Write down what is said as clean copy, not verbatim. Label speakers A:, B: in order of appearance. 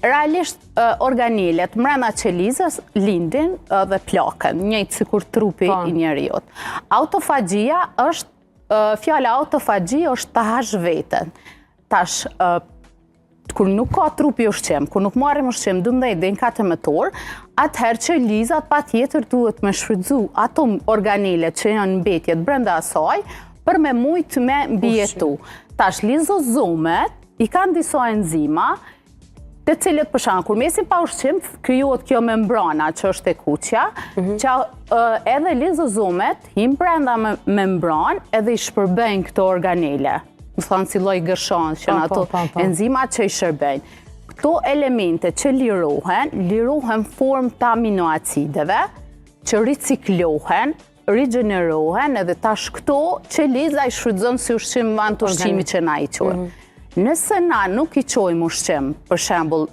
A: Realisht, organelet mrena qelizës lindin dhe plaken, njëjtë sikur trupi i njeriut. Autofagjia është, fjala autofagji është të hash veten. Tash, kur nuk ka trupi ushqim, kur nuk marrim ushqim 12 deri në 14 orë, atëherë qelizat pa tjetër duhet me shfrytzu ato organelet që janë mbetjet brenda asaj, për me mujtë me mbijetu. Tash, lizozomet i kanë disa enzima, të cilët, për shembull, kur mesin pa ushqim, krijohet kjo membrana që është e kuqja, që edhe lizozomet him brenda me membran edhe i shpërbejnë këto organele. Më thonë si lloj gërshon, që në ato enzimat që i shërbejnë. Këto elemente që lirohen, lirohen formë të aminoacideve, që riciklohen, rigjenerohen, edhe tash këto qeliza i shfrytëzon si ushqim vend të ushqimit që na i qojmë. Nëse na nuk i qojmë ushqim, për shembull,